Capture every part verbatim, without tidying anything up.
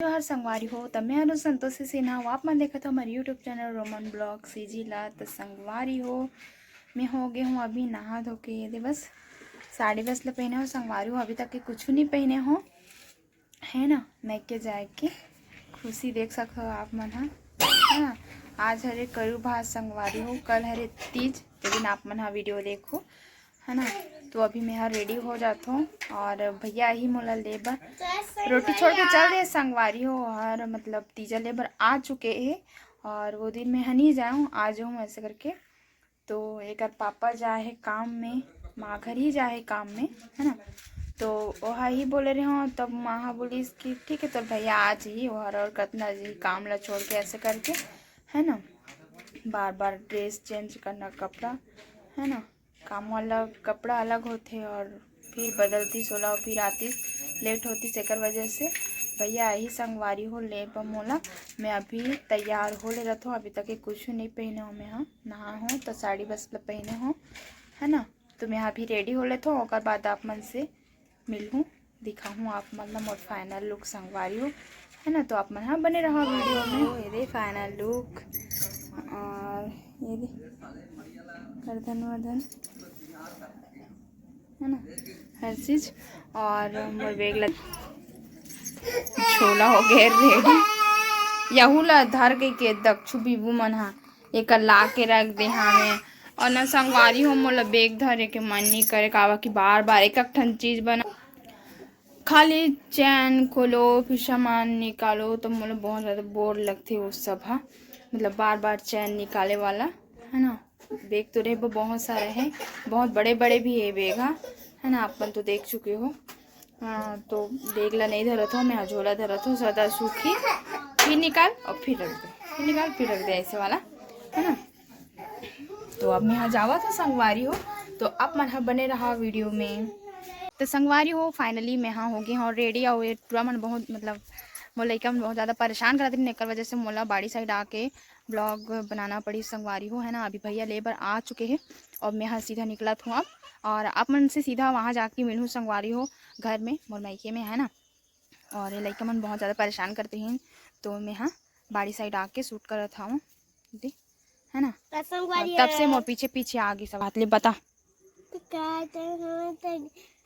जोहार संगवारी हो, त मैं हूँ संतोषी सिन्हा, अउ आप मन देखत हो हमर YouTube channel Roman blog CG ला। त संगवारी हो, मैं हो गे हूँ अभी नहा धो के, ये दे बस साड़ी बस ल पहने हो संगवारी हो, अभी तक के कुछ नहीं पहने हो, है ना। नइके जाए के खुशी देख सकत हो आप मन ह, है ना। आज हरे करू भात संगवारी हो, कल हरे तीज, ते दिन आप मन ह वीडियो देखो, है ना। तो अभी मैं ह रेडी हो जात हूँ अउ भैया ही मोला ले बर रोटी छोड़ के चल दे संगवारी हो, अउ मतलब तीजा ले बर आ चुके हे अउ वो दिन मैं ह नहीं जाऊँ, आ जाऊँ ऐसे करके। तो एकर पापा जाए हे काम में, माँ घर ही जाए हे काम में, है ना। तो ओहा ही बोले रहे हो, तब माँ ह बोलिस कि ठीक है, तोर भैया आ जाही, ओहर और कतना जी काम ला छोड़ के ऐसे करके, है ना। बार बार ड्रेस चेंज करना, कपड़ा, है ना, काम वाला कपड़ा अलग होथे और फिर बदलती सोला, फिर आती लेट होती, एकर वजह से भैया यही संगवारी हो ले बर मोला। मैं अभी तैयार हो ले रहत हूँ, अभी तक के कुछ नहीं पहने हो, मैं हाँ नहा हो तो साड़ी बस ल पहने हो, है ना। तो मैं अभी रेडी हो लेत हूँ, ओकर बाद आप मन से मिलहूँ, दिखाहूँ आप मन ला मोर फाइनल लुक संगवारी हो, है ना। तो आप मन ह बने रहो वीडियो में। ये दे फाइनल लुक और ये दे गर्दन वर्दन, है ना, हर चीज। और मोर बैग ला छोला हो गए रेडी, यहू ला धर के, के दक्षु बीबू मन हा एकर ला के रख दे हावे। और ना संगवारी हो, मोला बैग धरे के मन नहीं करे, काबर कि बार बार एक एक ठन चीज बना, खाली चैन खोलो फिर सामान निकालो, तो मोला बहुत ज़्यादा बोर लगथे वो सब हा, मतलब बार बार चैन निकाले वाला, है ना। बैग तो रहे बहुत सारा है, बहुत बड़े बड़े भी है बैग हा, है ना, आप मन तो देख चुके हो। हाँ, तो बैग ला नहीं धरत हो, मैं झोला धरत हूँ, सदा सुखी, फिर निकाल और फिर रख दे, फिर निकाल फिर रख दे, ऐसे वाला, है ना। तो अब मैं यहाँ जावत हूँ संगवारी हो, तो आप मन ह बने रहा वीडियो में। तो संगवारी हो, फाइनली मैं यहाँ हो गई हूँ रेडी, और ये टूरा मन बहुत, मतलब मोर लइका मन बहुत ज़्यादा परेशान करत रहिन, एकर वजह से मोला बाड़ी साइड आके ब्लॉग बनाना पड़ी संगवारी हो, है ना। अभी भैया ले बर आ चुके हैं और मैं यहाँ सीधा निकलत हूँ अब, और आप मन से सीधा वहाँ जाके मिलूँ संगवारी हो, घर में, मोर मायके में, है ना। और ये लइका मन बहुत ज़्यादा परेशान करते हैं, तो मैं हाँ बाड़ी साइड आके शूट करत हूँ, दे, है ना। और तब से मोर पीछे पीछे आ गई सब। बात ले बता। तो का तो हम तो,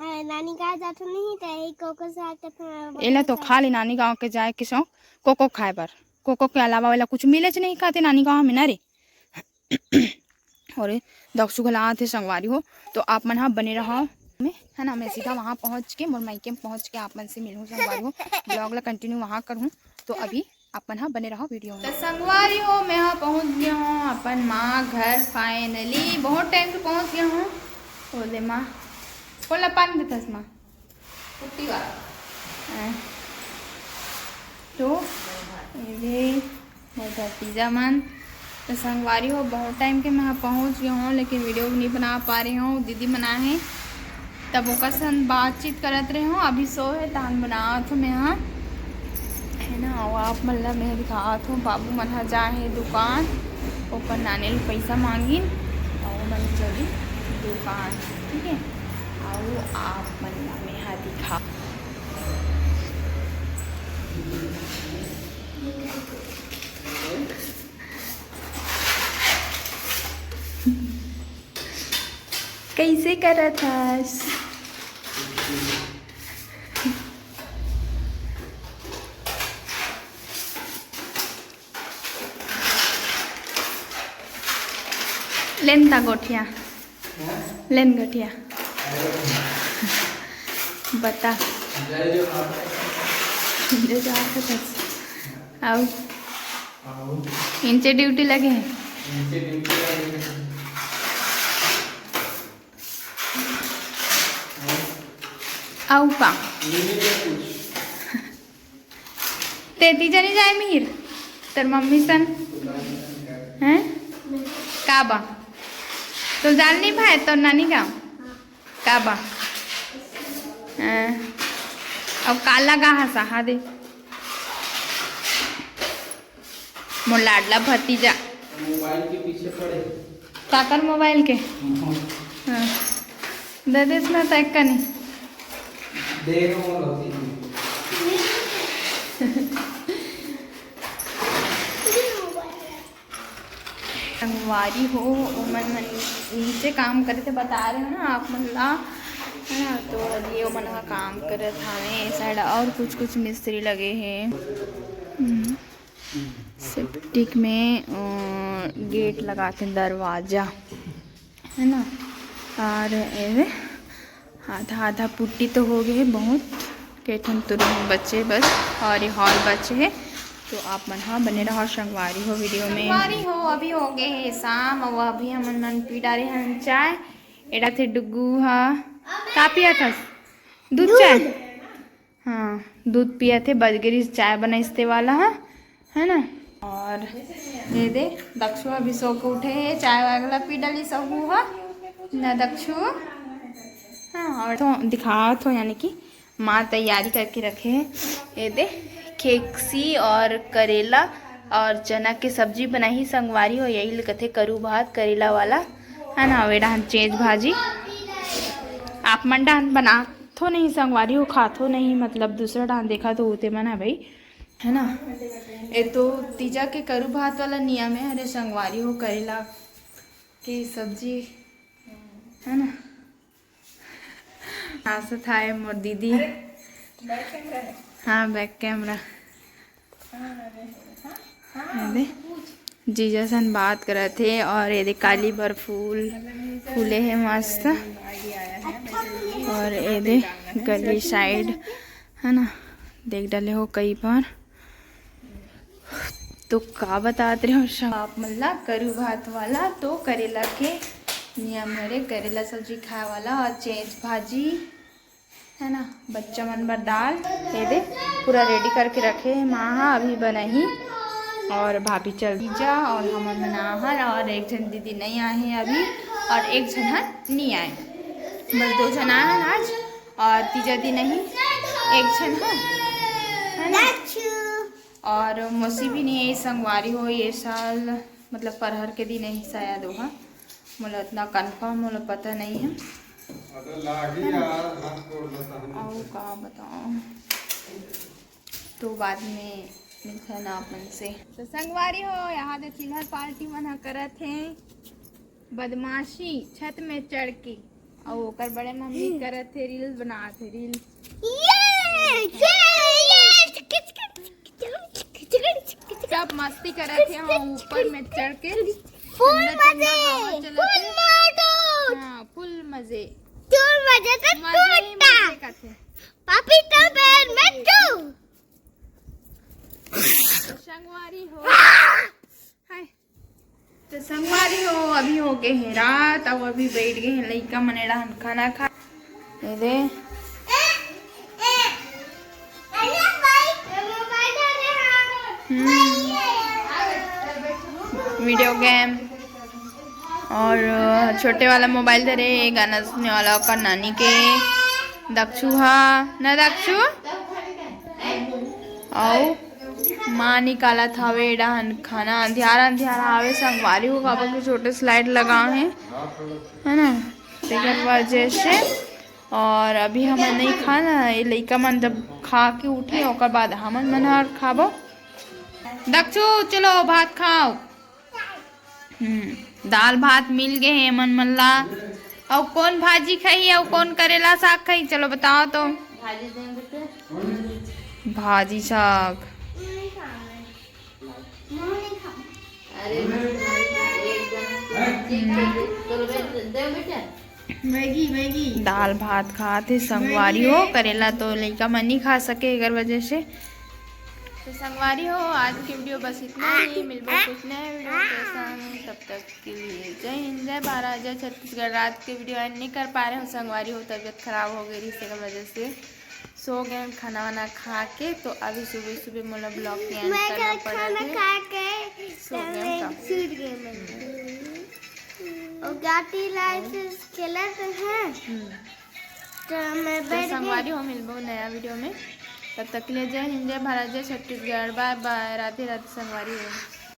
आ, नानी गाँव जात नहीं, तो यही कोको साग के था, एला तो खा ले, नानी गाँव के जाए के शौक, कोको खाए बर। कोको के अलावा वाला कुछ मिले च नहीं खाते नानी गाँव में ना रे। और दक्षु घला आथे संगवारी हो, तो आप मन हा बने रहो में, है ना। मैं सीधा वहाँ पहुँच के, मोर मायके में पहुँच के आप मन से मिलूँ संगवारी हो, ब्लॉग ला कंटिन्यू वहाँ करूँ। तो अभी आप मन हा बने रहो वीडियो में। तो संगवारी हो, मैं हा पहुँच गया हूँ अपन माँ घर फाइनली, बहुत टाइम से पहुँच गया हूँ। बोले माँ, बोला पानी देता माँ। कुट्टी वाला। हाँ। तो ये दे मोर भतीजा मन। तो संगवारी हो, बहुत टाइम के मैं पहुँच गया हूँ, लेकिन वीडियो नहीं बना पा रही हूँ। दीदी मन आए हैं, तब ओकर संग बातचीत करत रहे हूँ। अभी सो है, तहन बनावत हूँ मैं यहाँ, है ना। और आप मन ला मैं दिखावत हूँ, बाबू मन ह जाए हे दुकान, ओकर नानी ले पैसा मांगिन, और मन चली दुकान, ठीक है। और आप मन ला मैं हा दिखा। कैसे करत हस? लेन ता गोठिया, लेन गोठिया। बता। जय जोहार। जय जोहार। आओ। इंचे ड्यूटी लगे है। आओ का। तेती जनी जाए मिहिर, तोर मम्मी सन। हैं? का बा? तो जान नहीं भाई, तो नानी गाँव। का बा? हैं? अब काला गा हंसा, हा दे। मोर लाडला भतीजा। मोबाइल के पीछे पड़े। काकर मोबाइल के? हाँ। हाँ। दे देस ना, तय कनी। दे दो मोर होती। संगवारी हो, ओमन मन नीचे काम करे थे, बता रहे हो ना आप मन ला, है ना? तो अभी ओमन ह काम करत हावे। ए साइड और कुछ कुछ मिस्त्री लगे हे। हम्म। सेप्टिक में, अ, गेट लगाते, दरवाजा, है ना? और एदे आधा आधा पुट्टी तो हो गए हे, बहुत के ठन तुरंत बचे बस, और ये हॉल बचे हे। तो आप मन हा बने रहो संगवारी हो वीडियो में। संगवारी हो, अभी हो गए हे शाम, और अभी हमन मन पी डारे हन चाय। एड़ा थे डुगू हा, का पिया थस? दूध चाय? हाँ, दूध पिया थे, बजगरी चाय बनाइस ते वाला हा, है ना? और ये दे, दक्षु अभी सो के उठे हे, चाय वागला पी डाली सहू हा ना दक्षु। हाँ, और तो दिखावत हो, यानी कि माँ तैयारी करके रखे हे। ये दे, खेकसी और करेला और चना के सब्जी बनाही संगवारी हो, यही ल कथे करू भात करेला वाला, है ना? वे डहन चेंज भाजी। आप मन डहन बनाथो नहीं संगवारी हो, खाथो नहीं, मतलब दूसरा डहन देखा तो होते मन है भाई, है ना? ये तो तीजा के करू भात वाला नियम है। अरे संगवारी हो, करेला की सब्जी, है ना? हंसत हाय मोर दीदी। अरे, बैक कैमरा है। हाँ, बैक कैमरा। हाँ, अरे, हाँ, हाँ, ये दे, पूछ। जीजा सन बात करत हे और ये दे काली बर फूल फूले हे मस्त। आइडिया आया है, मैं और ये दे गली साइड, है ना, देख डाले हो कई बार। तो का बतात रहे हो सब आप मन ला, करू भात वाला तो करेला के नियम हरे, करेला सब्जी खाए वाला और चेंज भाजी, है ना, बच्चा मन बर दाल। ये दे, पूरा रेडी करके रखे हे माँ हा, अभी बनाही। और भाभी चल जा, और हमन मन आहन, और एक झन दीदी नहीं आए हैं अभी, और एक झन हर नहीं आए, बस दो झन आए हैं आज, और तीजा दिन नहीं एक झन है, है ना? और मौसी भी नहीं है संगवारी हो, ये साल मतलब परहर के दिन ही शायद ओहा, मोला इतना कन्फर्म मोला पता नहीं है। अरे लागी यार, हाथ तोड़ लेता हूँ। अउ का बताओ, तो बाद में मिलथन आप मन से। तो संगवारी हो, यहाँ दे चिल्हर पार्टी मन ह करत हे बदमाशी छत में चढ़ के, अउ ओकर बड़े मम्मी करत हे रील बनात हे रील। ये, ये, ये, चिक, चिक, चिक, चिक, चिक, चिक, चिक, चिक। सब मस्ती करत हे, हाँ, ऊपर में चढ़ के। फुल ठंडा ठंडा मजे, हवा चलत फुल हे। मजे। हाँ, फुल मजे। फुल मजे तो मजे ही टूटा। मजे करत हे। पापी तो बेर में तू। संगवारी हो। हाय। तो संगवारी हो, अभी हो गए हे रात, अब अभी बैठ गए हे लइका मन एड़ा हन खाना खा। ये दे। हम्म। वीडियो गेम और, अ, छोटे वाला मोबाइल धरे, गाना सुनने वाला ओकर नानी के। दक्षु हा, ना दक्षु? अउ माँ निकालत हावे एडा हन खाना। अंधियारा अंधियारा हावे संगवारी हो, काबर के छोटे से लाइट लगा हे, है ना, तेकर वजह से। और अभी हमन नहीं खाना, ये लइका मन जब खा के उठी, ओकर बाद हमन मन हर खाबो। दक्षु, चलो भात खाओ। हम्म, दाल भात मिल गए हे एमन मन ला। अउ कौन भाजी खाही, अउ कौन करेला साग खाही, चलो बताओ तो। भाजी देंगे तो। भाजी साग। नहीं खाना है। मुँह नहीं खाना। अरे, एक जन, चलो बे-, दे बेटा। Maggi, Maggi. दाल भात खात हे संगवारी हो, करेला तो लइका मन नहीं खा सके, एकर वजह से। तो संगवारी हो, आज के वीडियो बस इतना ही। मिलबो कुछ नया वीडियो के संग, तब तक के लिए जय हिंद, जय भारत, जय छत्तीसगढ़। रात के वीडियो एंड नहीं कर पा रहे हो संगवारी हो, तबीयत खराब हो गई रही, इसके वजह से सो गए खाना वाना खा के। तो अभी सुबह सुबह मोला ब्लॉग के एंड मैं करना कल पड़ा खाना था। खा के सो गए मैं का? सूत गए मैं। और गाती लाइफ खेलत हैं। हम्म। तो मैं तो बैठ गई। संगवारी हो, मिलबो नया वीडियो में। तब तक के लिए जय हिंद, जय भारत, जय छत्तीसगढ़। बाय बाय, राधे राधे संगवारी हो।